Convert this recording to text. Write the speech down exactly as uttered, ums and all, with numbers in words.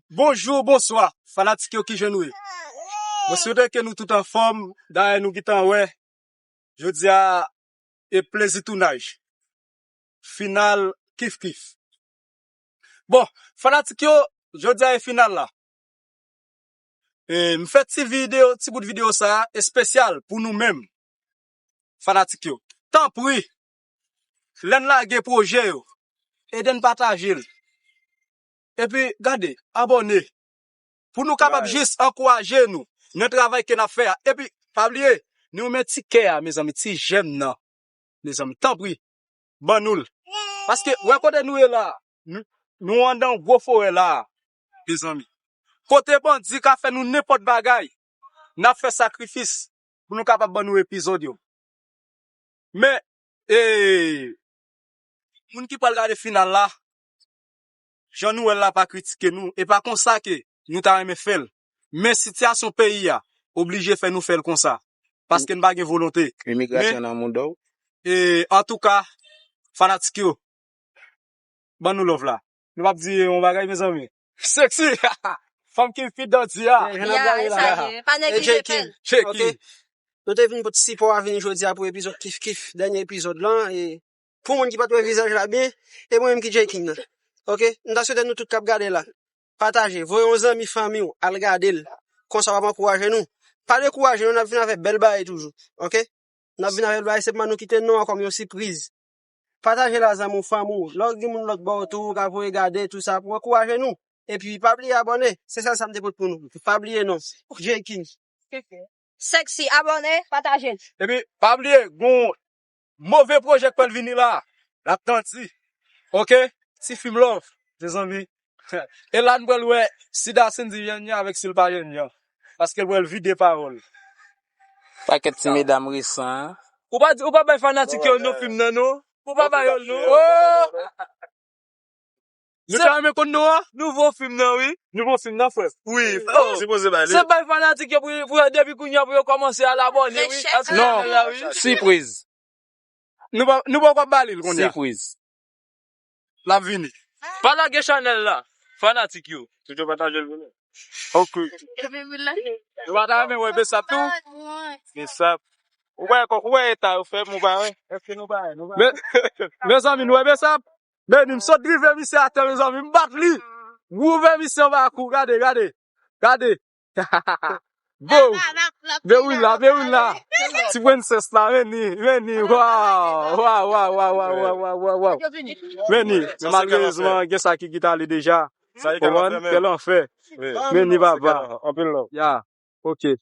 Bonjou, bonswa, fanatik yo, kijan nou ye? Mwen swete ke nou tout anfòm, dayè nou gentan wè, jodi a e plezi tounaj. Final Kif Kif. Bon, fanatik yo, jodi a e final la. E, m fè ti videyo, ti bout videyo sa a espesyal pou nou menm, fanatik yo. Tanpri, lè n lage pwojè yo, ede n pataje l. Epi, gade, abòne. Pou nou kapab jis ankouraje nou nan travay ke n ap fè a. Epi, pa bliye, nou renmen ti kè a, mezanmi, ti jèm nan. Mezanmi, tanpri, ban nou l. Paske, wè kote nou ye la, nou, nou anndan yon gwo forè la, mezanmi. Kote bandi ka fè nou nenpòt bagay, n ap fè sakrifis pou nou kapab ban nou epizòd yo. Men, e, moun ki pral gade final la, jan nou wè l la pa kritike nou, e pa konsa ke nou ta renmen fè l. Men sitiyasyon peyi a oblije fè nou fè l konsa, paske n pa gen volonte. Imigrasyon nan mouda w. E, antouka, fanatik yo, ban nou love la. Nou p ap di yon bagay, mezanmi. Sexy! Fanm ki fit dan di a. Jan n ap gade la. Sa ye, pa neglije fè l. Ok. Nou te vin pou ti sipò a vini jodi a pou epizòd Kif Kif, dènye epizòd lan. E pou moun ki pa t wè vizaj la byen, e mwen menm ki Jay King nan. Ok? M ta swete nou tout k ap gade la, pataje, voye yon zanmi, fanmi w al gade l. Konsa w ap ankouraje nou. Pa dekouraje nou, n ap vin avèk bèl bagay toujou. Ok? N ap vin avèk bèl bagay, senpman nou kite non an kòm yon sipriz. Pataje l a zanmi w, fanmi w. Lè w gen moun lòt bò w tou, ou ka voye gade, tou sa, pou ankouraje nou. Epi, pa bliye abòne. Se sèl sa m te pot pou nou. Pa bliye non. Jay King. Sexy, abòne, pataje l. Epi, pa bliye, gon move pwojè k pral vini la. N ap tann li. Ok? Ti fim love, mezanmi. E la n pral wè si Dasindy jènyan avèk si l pa jènyan. Paske l pral vide pawòl. Pakèt ti medam resan. Ou pa di, ou pa bay fanatik yo non fim nan non. Ou pa bay yo non. Oh! Nou ta renmen konn non an? Nouvo fim nan, wi. Nouvo fim nan, frè. Wi. Oh. Sipoze bay li. Se bay fanatik yo pou, pou yo depi kounye a pou yo kòmanse al abòne, wi. Non. Sipriz. Nou pa, nou poko ap ba li l kounye a. Sipriz. L ap vini. Pa lage chanèl la, fanatik yo. Toujou pataje l pou nou. Ok. Nou pa ta renmen wè Besap tou? Besap. Ou wè kòk, ou wè eta yo fè m, ou pa wè? Èske nou pa wè? Nou pa wè? Mezanmi, nou wè Besap? Beni, m sot drive misye atè, mezanmi, m bat li. Wouve misye anba kou, gade, gade. Gade. Bo. Men wi la, men wi la. Ti prensès la, men ni, men ni. Waw, waw, waw. Men ni, malerezman, gen sa ki kite ale deja. Konprann? Kè lanfè. Men ni, papa. Anpil love. Ya. Ok.